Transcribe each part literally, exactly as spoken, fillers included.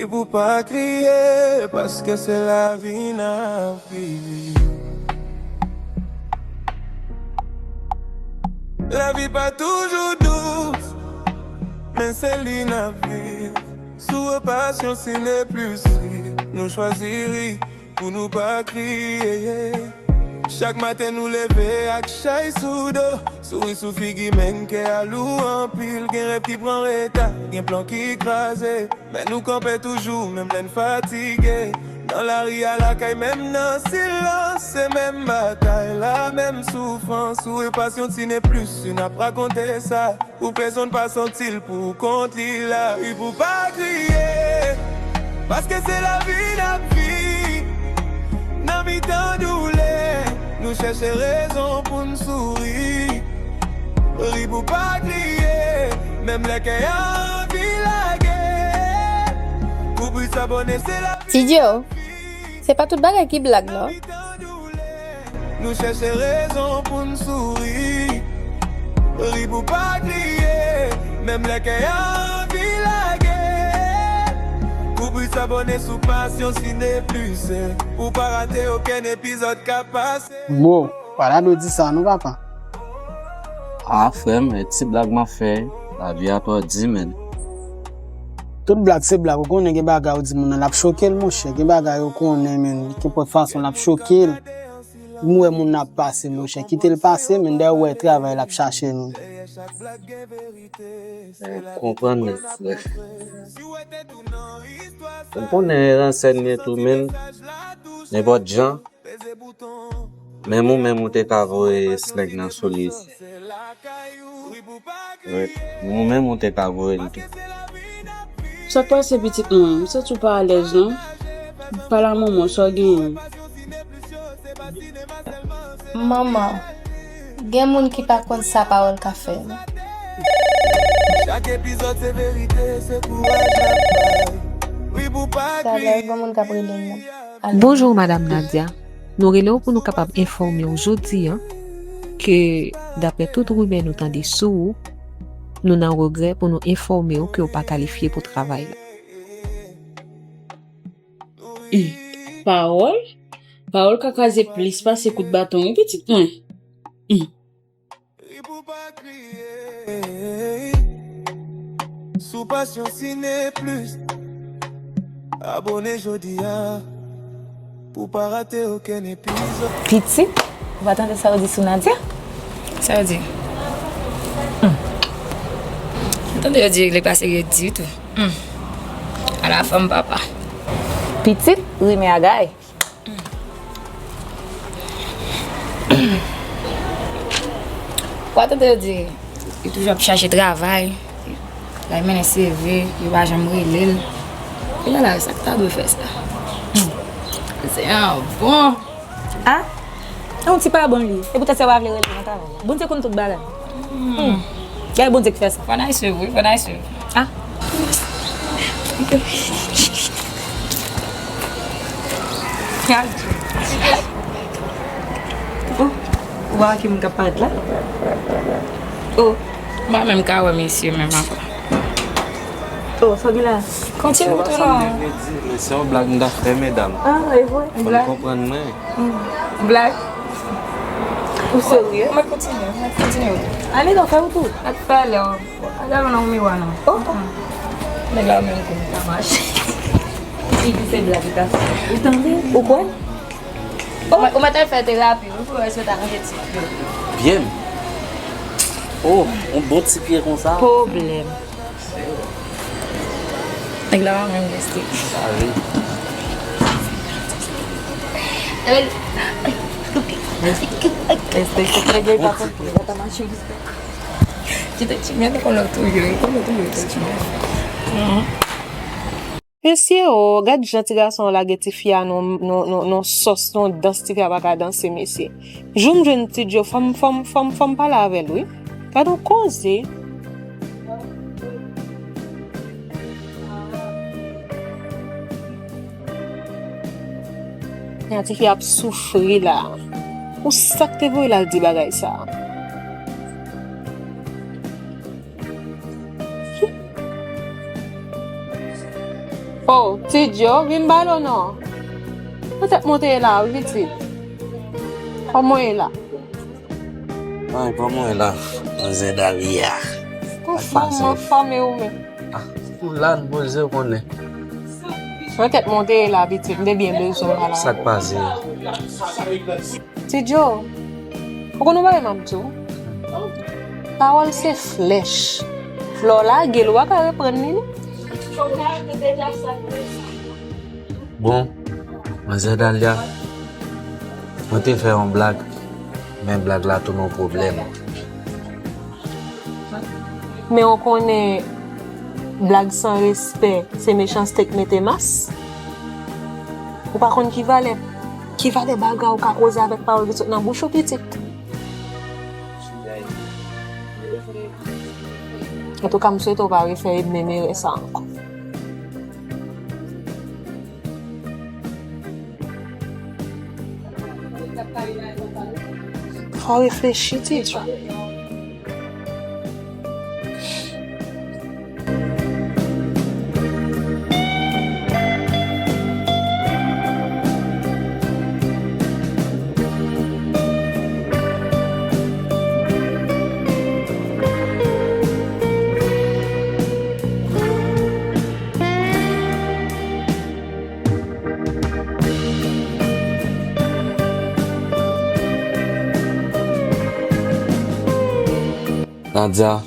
Pou pa kriye, paske se lavi n ap viv. Lavi pa toujou dous, men se li n ap viv. Sou Passion Ciné Plus, nou chwazi ri pou nou pa kriye. Chak maten nou leve ak chay sou do, souri sou figi, men kè a lou anpil. Gen rèv ki pran reta, gen plan ki kraze, men nou kanpe toujou, menm lè n fatige. Nan lari a, lakay, menm nan silans, se menm batay la, menm soufrans. Sou Passion Ciné Plus, n ap rakonte sa. Pou pèsonn pa santi l pou kont li la. Ri pou pa kriye, paske se lavi n ap viv. Nan mitan doulè, nou chèche rezon pou n souri. Ri pou pa kriye, menm lè kè anvi lage. Kouvri sa bòne, se lavi n ap viv. Ti Djo, se pa tout bagay ki blag, non. Nou chèche rezon pou n souri. Ri pou pa kriye, menm lè kè anvi lage. Kouvri sa bòne sou Passion Ciné Plus, pou pa rate okenn epizòd k ap pase. Bro, pa ta dwe di sa non, papa. Ah, frè m, e ti blag m ap fè, lavi a twò di, menn. Tout blag se blag, ou konnen gen bagay ou di moun nan, l ap choke l, monchè. Gen bagay ou konnen, menn, kenpòt fason, l ap choke l. M wè moun nan ap pase, monchè. Kite l pase, menn, dèyè ou wè travay l ap chache, menn. Ou konprann, menn, frè. Ou konnen ransèy m ye tou, menn. Nenpòt jan. Menm ou menm ou te ka voye slèg nan sou li. Wi. Menm ou menm ou te ka voye l tou. Sa k pase pitit mwen? M santi w pa alèz non. Pale a manman w, sa w genyen? Manman, gen moun ki pa konn sa pawòl ka fè non. Chak epizòd se verite, se kouraj n ap bay. Ri pou pa kriye. Talè, gen moun k ap rele m nan. Alo. Bonjou, Madam Nadia. Nou rele w pou nou kapab enfòme w jodi a ke, daprè tout rimè nou tande sou ou, nou nan regrè pou nou enfòme w ke w pa kalifye pou travay la. Hum. Pawòl? Pawòl ka kraze plis pase kout baton, wi, pitit mwen. Hum. Ri pou pa kriye. Sou Passion Ciné Plus. Abòne jodi a pou pa rate okenn epizòd. Pitit, ou pa tande sa yo di sou Nadia? Sa yo di? Hmm. Ou tande yo di li pa serye ditou. Hmm. Ala fanm papa. Pitit, rimè a gaye. Ou pa tande yo di, li toujou ap chache travay, l al mennen C V, yo pa janm rele l. Kounye a la, sa k ta dwe fè sa? Se yon bon. Ah? E yon ti pa bon li. E poutèt sa yo pa vle rele l nan travay. Bondye konn tout bagay. Hmm. Gade Bondye ki fè sa. Fò n al swiv, wi, fò n al swiv. Ah. Oh, ou pa wè ki moun k ap parèt la? Oh. M pa menm ka wè mesye menm ankò. Oh, sa w gen la? Kontinye pou tou non. Se pa sa m te vle di, men se yon blag m t ap fè, medam. Ah, e vre? Fò n konprann mwen. Blag? Ou serye? Mwen kontinye, mwen kontinye. Ale non, fè ou tou. Ak talè, ale alon nan yon miwa non. Oh, oh. Nèg la menm konn sa mache. Li di se blag li ta fè. Ou tande? Ou kwè? Ou mèt al fè terapi, wi, pou wè si w ta ranje ti pye w. Byen. Oh, yon bon ti pye konsa. Pwoblèm. Nèg la pa menm reste. Sa vle. Respè, se trè byen pa konprann. Ti te ti mèt kon lòt ou yo, kon lòt ou yo, ti mèt. Mesye o, gad jan ti gason an lage tifi a nan, nan, nan, nan sòs, nan dans tifi a pa ka danse, mesye. Jou m jwenn Ti Djo, fò m, fò m, fò m, fò m pale avè l, wi. Gad on koze. Jan tifi a ap soufri la. Ou sa k te voye l al di bagay sa a? Oh, Ti Djo, vin ba l non. Poutèt mwen te ye la, wi, pitit. Kòman w ye la? Ay, kòman w ye la, manzè Dalia? Anfòm, anfòm, e ou menm? Ah, m la, m poze, w konnen. Poutèt mwen te ye la, pitit, m te byen bezwen w la. Sa k pase? Ti Djo, ou konn yon bagay m ap di w? Pawòl se flèch. Lè w lage l, ou pa ka reprann li, non. Bon, manzè Dalia, mwen te fè yon blag, men blag la tounen yon pwoblèm. Men ou konnen, blag san respè, se mechanste k mete mas. Ou pa konn ki valè, ki valè bagay ou ka koze avèk pawòl ki sot nan bouch ou, pitit. Antouka, m swete w pa refè menm erè sa ankò. Fò w reflechi, Ti Djo. Nadia,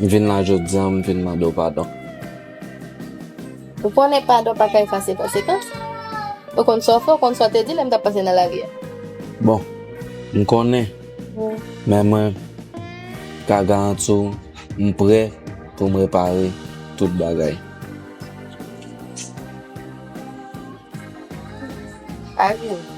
m vin la jodi a, m vin mande w padon. Ou konnen padon pa ka efase konsekans. Ou konn sa w fè, ou konn sa w te di lè m t ap pase nan lari a. Bon, m konnen. Wi. Men mwen ka garanti w, m prè pou m repare tout bagay. Amen.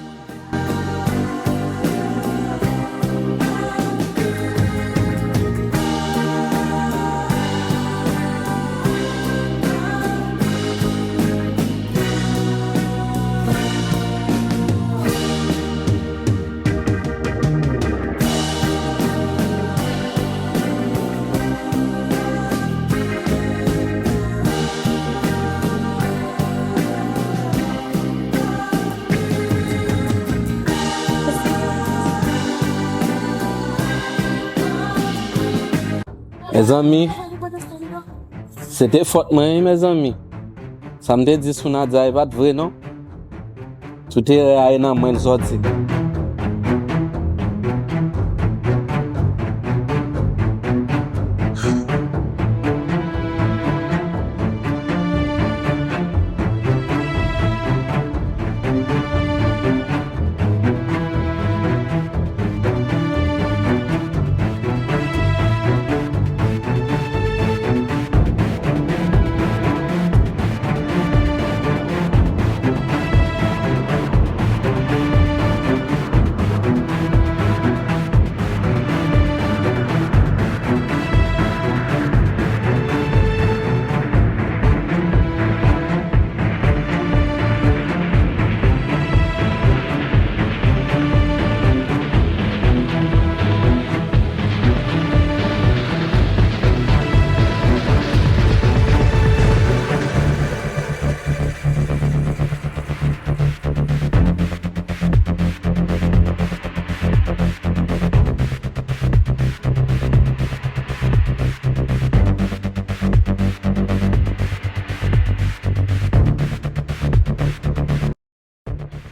Mezanmi, se te fòt mwen, wi, mezanmi. Sa m te di sou Nadia, e pa t vre, non. Tout erè a, e nan mwen l sòti.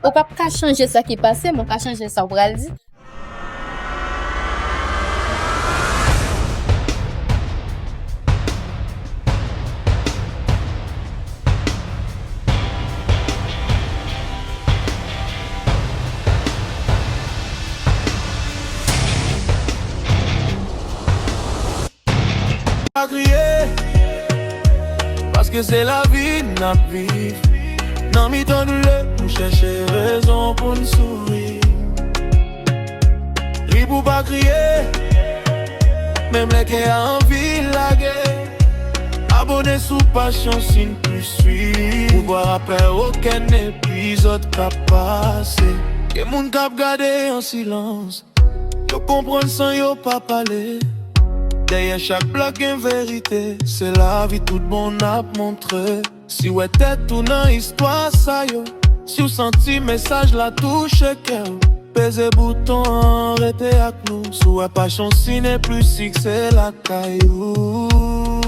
Ou p ap ka chanje sa ki pase, men w ka chanje sa w pral di. Pa kriye, paske se lavi n ap viv. Nan mitan doulè, nou chèche rezon pou n souri. Ri pou pa kriye, menm lè kè a anvi lage. Abone sou paj Chansin Plis wi, pou pa pè okenn epizòd k ap pase. Gen moun k ap gade an silans. Yo konprann san yo pa pale. Dèyè chak blag gen verite. Se lavi tout bon n ap montre. Si w wè tèt ou nan istwa sa yo, si w santi mesaj la touche kè w, peze bouton an, rete ak nou. Si w wè Passion Ciné Plus X se lakay ou.